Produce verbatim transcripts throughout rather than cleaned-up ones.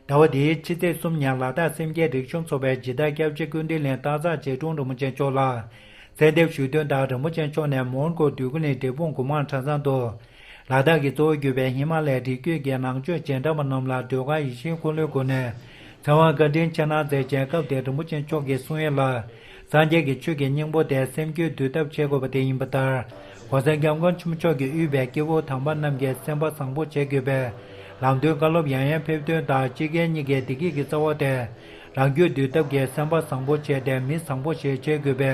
ཟླ་བ་འདིའི་ཕྱི་ཚེས་གསུམ་ཉིན་ལ་དྭགས་སེམས་བསྐྱེད་རིག་གཞུང་ཚོགས་པའི་སྦྱིན་བདག་སྐྱབས་རྗེ་ཀུན་བདེ་གླིང་སྟག་འཚེར་རྗེ་དྲུང་རིན་པོ་ཆེ་མཆོག་ལ་གསོལ་འདེབས་ཞུས་དོན་ལྟར། རིན་པོ་ཆེ་མཆོག་ནས་མོན་གྷོ་འདོད་རྒུ་གླིང་འབྲས་སྤུངས་སྒོ་མང་གྲྭ་ཚང་དུ། ལ་དྭགས་ཀྱི་གཙོ་བོར་གྱུར་པའི་ཧི་མ་ལ་ཡའི་རི་རྒྱུད་ཀྱི་ནང་ཆོས་སྦྱིན་གྲྭ་པ་རྣམས་ལ་ཟློས་གར་ཡིད་བཞིན་འཁོར་ལོའི་སྒོ་ནས་ཚེ་དབང་བཀའ་དྲིན་ཆེ་གནང་མཛད་ཅིང་། སྐབས་དེར་རིན་པོ་ཆེ་མཆོག་གིས་གསུང་ཡས་ལ། སངས་རྒྱས་ཀྱི་ཆོས་ཀྱི་སྙིང་པོ་དེ་སེམས་རྒྱུད་འདུལ་ཐབས་བྱེད་དགོས་པ་དེ་ཡིན་པ་ལྟར། ༸གོང་ས་༸སྐྱབས་མགོན་ཆེན་པོ་མཆོག་གིས་དབུས་པའི་སྐྱེ་བོ་དམ་པ་རྣམས་ཀྱི་སེམས་པ་བཟང་པོ་བྱེད་དགོས་པའི་ལམ་སྟོན་བཀའ་སློབ་ཡང་ཡང་ཕེབས་དོན་དང་། སྤྱི་སྒེར་གཉིས་ཀའི་བདེ་སྐྱིད་ཀྱི་རྩ་བ་དེ་རང་རྒྱུད་འདུལ་ཐབས་ཀྱི་སེམས་པ་བཟང་པོ་བྱས་ཏེ་མི་བཟང་པོ་ཞིག་བྱེད་དགོས་པའི་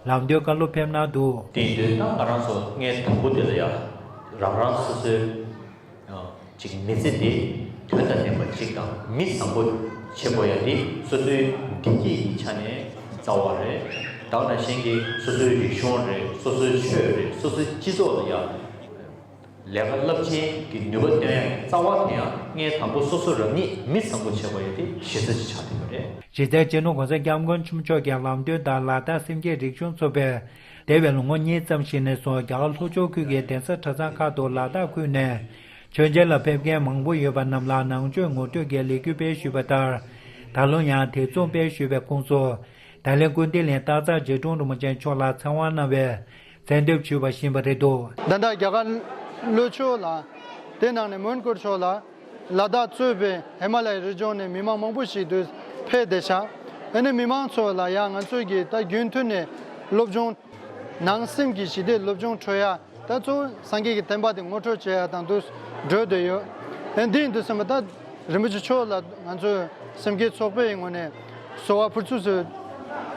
ལམ་སྟོན་བཀའ་སློབ་ཕེབས་གནང་འདུག། དེ་ཡིན་དུས་ད་ང་རང་ཚོ་ངས་དང་པོ་དེ་ལ་ཡ་རང་རང་སོ་སོའི་ཅིག་མི་ཚེ་འདི་དོན་དང་ལྡན་པ་ཅིག་དང་མི་བཟང་པོ་བྱེད་དགོས་ཡ་འདི་སོ་སོའི་བདེ་སྐྱིད་ཀྱི་ཆ་ནས་རྩ་བ་རེད། ད་ག་ནང་བཞིན་གྱི་སོ་སོའི་རིག་གཞུང་རེད། སོ་སོའི་ཆོས་རེད། སོ་སོའི་སྤྱི་ཚོགས་ལ་ཡ་ལས་ཀ་རླབས་ཆེན་གྱི་ནུས་པ་བཏོན་ཡ་རྩ་བ་དེ་ཡང་ངས་དང་པོ་སོ་སོ་རང་ཉིད་མི་བཟང་པོ་བྱེད་དགོས་ཡ་དེ་གཞི་རྩ་ཅིག་ཆགས་བསྡད་པ་རེད། གཞི་རྩའི་སྤྱི་ནོར་༸གོང་ས་༸སྐྱབས་མགོན་ཆེན་པོ་མཆོག་གི་ལམ་སྟོན་དང་ལ་དྭགས་སེམས་བསྐྱེད་རིག་གཞུང་ཚོགས་པས་འདས་པའི་ལོ་ངོ་གཉིས་ཙམ་ཞིག་ནས་བཟུང་རྒྱ་གར་ལྷོ་ཕྱོགས་ཁུལ་གྱི་གདན་ས་གྲྭ་ཚང་ཁག་ཏུ་ལ་དྭགས་ཁུལ་ནས་མཆོད་མཇལ་ལ་ཕེབས་མཁན་མང་པོ་ཡོད་པ་རྣམས་ལ་ནང་ཆོས་ངོ་སྤྲོད་ཀྱི་ལས་འགུལ་སྤེལ་ཞུས་པ་ལྟར། ད་ལོ་ཡང་དེ་མཚུངས་སྤེལ་ཞུས་པའི་ཁོངས་སུ། ད་ལན་ཀུན་བདེ་གླིང་སྟག་འཚེར་རྗེ་དྲུང་རིན་པོ་ཆེ་མཆོག་ལ་ཚེ་དབང་གནང་བའི་གསོལ་འདེབས་ཞུས་པ་ཞིག་ཡིན་པ་རེད་འདུག། ད་ལྟ་རྒྱ་གར་ལྷོ་ཕྱོགས་ལ། དེ་ནང་ནས་མོན་གྷོ་ཕྱོགས་ལ། ལ་དྭགས་གཙོས་པའི་ཧི་མ་ལ་ཡའི་རི་ལྗོངས་ནས་མི་མང་མང་པོ་ཞིག་འདུག་ཕེབས་བསྡད་ཤག། ཨ་ནི་མི་མང་ཚོ་ལ་ཡང་ང་ཚོས་ཀྱི་ད་རྒྱུན་མཐུད་ནས་སློབ་སྦྱོང་། ནང་སེམས་ཀྱི་ཞི་བདེ་སློབ་སྦྱོང་འཕྲོད་ཡ། ད་གཙོ་བོ་སངས་རྒྱས་ཀྱི་བསྟན་པ་དེ་ངོ་སྤྲོད་བྱེད་ཡ་དང་དུ་འགྲོ་བསྡད་ཡོད། ཨ་འདི་ཡིན་དུས་ཙམ་པ་ད་རིན་པོ་ཆེ་མཆོག་ལ་ང་ཚོས་སེམས་བསྐྱེད་ཚོགས་པའི་ངོས་ནས་གསོལ་བ་ཕུར་ཚུགས་སུ་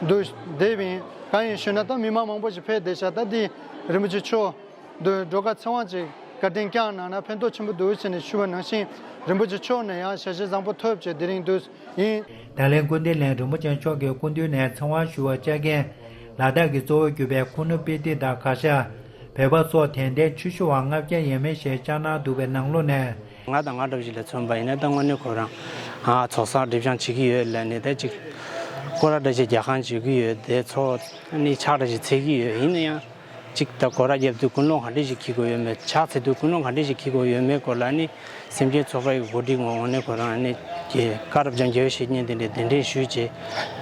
འདུག་བསྡད་པ་ཡིན། གང་ཡིན་ཞུས་ན་ད་མི་མང་མང་པོ་ཞིག་ཕེབས་བསྡད་ཤག། ད་འདི་རིན་པོ་ཆེ་མཆོག་འདུག་འགྲོ་ཁ་ཚེ་དབང་ཅིག་བཀའ་དྲིན་བསྐྱངས་གནང་ན་ཕན་ཐོགས་ཆེན་པོ་འདུག་ཟེར་ནས་ཞུས་པ་ནང་བཞིན་རིན་པོ་ཆེ་མཆོག་ནས་ཡང་ཞལ་བཞེས་བཟང་པོ་ཐོབ་བྱས་དེ་རིང་འདུག་ཡིན། ད་ལན་ཀུན་བདེ་གླིང་རིན་པོ་ཆེ་མཆོག་གི་སྐུ་མདུན་ནས་ཚེ་དབང་ཞུ་བར་བཅར་མཁན་ལ་དྭགས་ཀྱི་གཙོ་བོར་གྱུར་པའི་ཁུ་ནུ་སྤི་ཏི་དང་གར་ཞ། བོད་པ་སོགས་དད་ལྡན་ཆོས་ཞུ་བ་ལྔ་བརྒྱ་ཡས་མས་ཤིག་བཅར་གནང་འདུག་པའི་ནང་ལོགས་ནས། ང་དང་ང་འདྲ་བ་ཞིག་ལ་མཚོན་པ་ཡིན་ན་ད་དངོས་གནས་ཁོ་རང་ཨ་ཚོགས་བསགས་སྒྲིབ་སྦྱང་བྱེད་ཀྱི་ཡོད་ལབ་ནས་ད་ཅིག་སྐོར་ར་འདྲ་ཞིག་རྒྱག་ཁང་བྱེད་ཀྱི་ཡོད། དེ་ཚོ་ནི་ཕྱག་འདྲ་ཞིག་འཚལ་གྱི་ཡོད། ཡིན་ན་ཡང་ཅིག་ད་སྐོར་ར་བརྒྱབ་དུས་ཀུན་སློང་ག་འདྲ་ཞིག་འཁྱེར་དགོས་ཡོད་མེད། ཕྱག་འཚལ་དུས་ཀུན་སློང་ག་འདྲ་ཞིག་འཁྱེར་དགོས་ཡོད་མེད་སྐོར་ལ་ནི་སེམས་ཅན་ཚོགས་པ་ཡི་འགོ་ཁྲིད་ངོས་ནས་ཁོ་རང་ནི་ཀྱི་བཀའ་རབ་འབྱམས་རྒྱལ་བའི་བཤེས་གཉེན་དེ་འདྲའི་གདན་འདྲེན་ཞུས་རྗེས་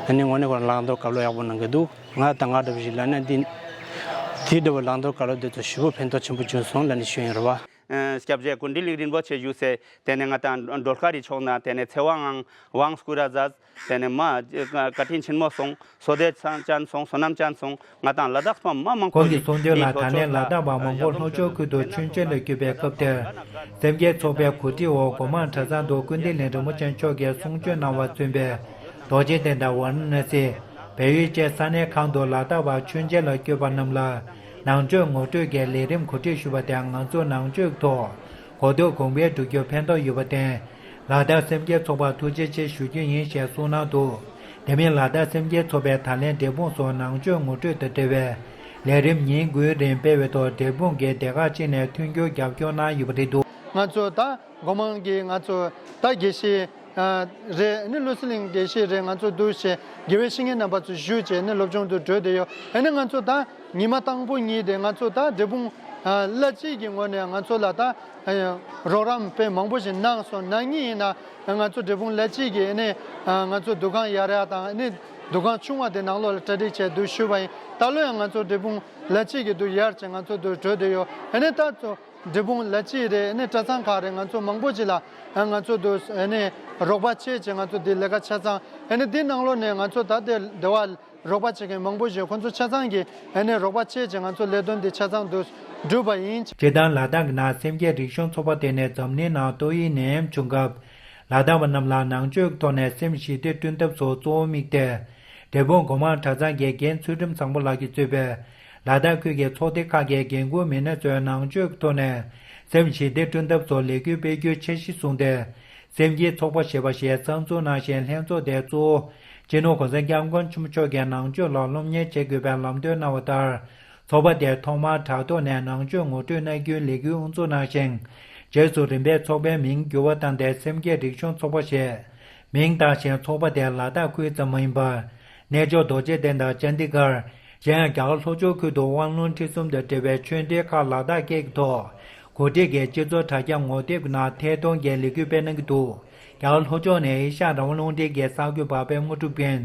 ཨ་ནི་དངོས་གནས་ཁོ་རང་བླང་དོར་བཀའ་སློབ་ཡག་པོ་གནང་གི་འདུག། ང་དང་ང་འདྲ་བ་ཞིག་ལབ་ན་འདི་འདི་འདྲ་བ་བླང་དོར་བཀའ་སློབ་དེ་ཚོ་ཞེ་པོ་ཕན་ཐོགས་ཆེན་པོ་བྱུང་སོང་ལབ་ནས་ཞུ་ཡིན་རེད་བ། སྐྱབས་རྗེ་ཀུན་བདེ་གླིང་རིན་པོ་ཆེ་བཞུགས་སའི་དེ་ནས་ང་དང་སྒྲོལ་དཀར་རི་ཕྱོགས་ན་དེ་ནས་ཚེ་དབང་ངང་དབང་བསྐུར་ར་མཛད། དེ་ནས་མ་བཀའ་དྲིན་ཆེན་མོ་སོང་། བསོད་བདེ་ཅན་སོང་། བསོད་ནམས་ཅན་སོང་། ང་དང་ལ་དྭགས་པ་མ་མང་པོ་ཁོང་གིས་གསུངས་དོན་ལ། ད་ལན་ལ་དྭགས་པ་མང་པོ་ལྷོ་ཕྱོགས་ཁུལ་དུ་མཆོད་མཇལ་ལ་བསྐྱོད་པའི་སྐབས་དེར། སེམས་བསྐྱེད་ཚོགས་པའི་གོ་སྒྲིག་འོག་སྒོ་མང་གྲྭ་ཚང་དུ་ཀུན་བདེ་གླིང་རིན་པོ་ཆེ་མཆོག་གིས་གསུང་ཆོས་གནང་བ་མཚོན་པའི་རྡོ་རྗེ་གདན་དང་ཝཱ་ར་ཎ་སི། བལ་ཡུལ་བཅས་ས་གནས་ཁག་ཏུ་ལ་དྭགས་པ་མཆོད་མཇལ་ལ་བསྐྱོད་པ་རྣམས་ལ་ནང་ཆོས་ངོ་སྤྲོད་ཀྱི་ལས་རིམ་གོ་སྒྲིག་ཞུས་པ་དེ་ང་ཚོ་ནང་ཆོས་ཐོག་གོ་རྟོགས་གོང་འཕེལ་འགྲོ་རྒྱུར་ཕན་ཐོགས་ཡོད་པར་བརྟེན། ལ་དྭགས་སེམས་བསྐྱེད་ཚོགས་པར་ཐུགས་རྗེ་ཆེ་ཞུ་རྒྱུ་ཡིན་ཞེས་གསུངས་གནང་འདུག། དེ་མིན་ལ་དྭགས་སེམས་བསྐྱེད་ཚོགས་པས་ད་ལན་འབྲས་སྤུངས་སུ་ནང་ཆོས་ངོ་སྤྲོད་དང་འབྲེལ་བའི་ལས་རིམ་ཉིན་དགུའི་རིང་སྤེལ་བའི་ཐོག་འབྲས་སྤུངས་ཀྱི་སྡེ་ཁག་ཅིག་ནས་མཐུན་འགྱུར་རྒྱབ་སྐྱོར་གནང་ཡོད་པ་རེད་འདུག། ང་ཚོ་ད་སྒོ་མང་གི་ང་ཚོ་ད་དགེ་བཤེས་རེད། ཨ་ནི་བློ་གསལ་གླིང་དགེ་བཤེས་རེད། ང་ཚོ་འདུག་བྱས་དགེ་བའི་བཤེས་གཉེན་རྣམ་པ་ཚོ་བཞུགས་བྱས་ནི་སློབ་སྦྱོང་དུ་གྲོལ་བསྡད་ཡོད། ཨ་ནི་ང་ཚོ་ད་ཉི་མ་དང་པོ་ཉིན་དེ་ང་ཚོ་ད་འབྲས་སྤུངས་བླ་སྤྱི་གི་ངོས་ནས་ང་ཚོ་ལ་ད་རོགས་རམ་དཔེ་མང་པོ་ཞིག་གནང་སོང་། ན་ནིང་ཡིན་ན་ང་ཚོ་འབྲས་སྤུངས་བླ་སྤྱི་གི་ཨ་ནི་ང་ཚོ་འདུ་ཁང་ཡར་ཡ་དང་ཨ་ནི་འདུ་ཁང་ཆུང་བ་དེ་ནང་ལོགས་ལ་གྲ་སྒྲིག་བྱས་འདུག་ཞུས་པ་ཡིན། ད་ལོ་ཡང་ང་ཚོ་འབྲས་སྤུངས་བླ་སྤྱི་གི་འདུ་ཡར་བྱས་ང་ཚོ་འདུ་གྲོལ་བསྡད་ཡོད། ཨ་ནི་ད་ཚོ། འབྲས་སྤུངས་བླ་སྤྱི་རེད། ཨ་ནི་གྲྭ་ཚང་ཁག་རེད། ང་ཚོ་མང་པོ་ཅིག་ལ་ང་ཚོ་འདུག་ཨ་ནི་རོགས་པ་བྱེད་ཅེས་ང་ཚོ་འདི་ལས་ཀ་ཆ་ཚང་ཨ་ནི་འདི་ནང་ལོགས་ནས་ང་ཚོ་ད་ལྟའི་སྡེ་བ་རོགས་པ་བྱེད་མཁན་མང་པོ་ཞིག་ཁོང་ཚོ་ཆ་ཚང་གིས་ཨ་ནི་རོགས་པ་བྱེད་ཅེས་ང་ཚོ་ལས་དོན་འདི་ཆ་ཚང་དུ་བསྒྲུབས་པ་ཡིན། སྤྱིར་བཏང་ལ་དྭགས་ཀྱི་ནང་སེམས་བསྐྱེད་རིག་གཞུང་ཚོགས་པ་དེ་ནས་འཛམ་གླིང་ནང་ཏོག་དབྱིབས་ནད་ཡམས་བྱུང་སྐབས། ལ་དྭགས་པ་རྣམས་ལ་ནང་ཆོས་ཀྱི་ཐོག་ནས་སེམས་ཞི་བདེ་བསྐྲུན་ཐབས་སུ་གཙོ་བོ་དམིགས་ཏེ། འབྲས་སྤུངས་སྒོ་མང་གྲྭ་ཚང་གི་རྒན་ཚུལ་ཁྲིམས་བཟང་པོ་ལགས་ཀྱིས་གཙོས་པའི་ལ་དྭགས་ཁུལ་གྱི་ཚོགས་སྡེ་ཁག་གི་འགན་འཁུར་མི་སྣ་ཚོས་ནང་ཆོས་ཀྱི་ཐོག་ནས་སེམས་ཞི་བདེ་བསྐྲུན་ཐབས་སུ་ལས་འགུལ་སྤེལ་རྒྱུའི་འཆར་གཞི་བཟུང་སྟེ། སེམས་བསྐྱེད་ཚོགས་པ་ཞེས་པ་ཞིག་གསར་འཛུགས་གནང་ཞིང་། ལྷན་ཚོགས་དེ་གཙོ་བོ་སྤྱི་ནོར་༸གོང་ས་༸སྐྱབས་མགོན་ཆེན་པོ་མཆོག་གིས་ནང་ཆོས་ལ་སློབ་གཉེར་བྱེད་དགོས་པའི་ལམ་སྟོན་གནང་བ་ལྟར། ཚོགས་པ་དེས་ཐོག་མར་དྲ་ཐོག་ནས་ནང་ཆོས་ངོ་སྤྲོད་གནང་རྒྱུའི་ལས་འགུལ་དབུ་འཛུགས་གནང་ཞིང་། རྗེས་སུ་རིམ་པས་ཚོགས་པའི་མིང་འགྱུར་བ་བཏང་སྟེ་སེམས་བསྐྱེད་རིག་གཞུང་ཚོགས་པ་ཞེས་མིང་བཏགས་ཤིང་། ཚོགས་པ་དེ་ལ་དྭགས་ཁུལ་ཙམ་མ་ཡིན་པར། གནས་མཆོག་རྡོ་རྗེ་གདན་དང་ཅན་དི་གྷར། གཞན་ཡང་རྒྱ་གར་ལྷོ་ཕྱོགས་ཁུལ་དུ་དབང་ལུང་ཁྲིད་གསུམ་དང་འབྲེལ་བའི་ཆོས་འབྲེལ་ཁག་ལ་དྭགས་སྐད་ཀྱི་ཐོག་གོ་སྒྲིག་གིས་སྤྱི་ཚོགས་དྲ་རྒྱ་ངོ་དེབ་ཀྱི་ནང་ཐད་གཏོང་གི་ལས་འགུལ་སྤེལ་གནང་གི་འདུག། རྒྱ་གར་ལྷོ་ཕྱོགས་ནས་ཨེ་ཤ་ཡ་གྲང་མོ་རླུང་འཕྲིན་གྱི་གསར་འགོད་པ་པད་མ་དངོས་གྲུབ་ཀུན།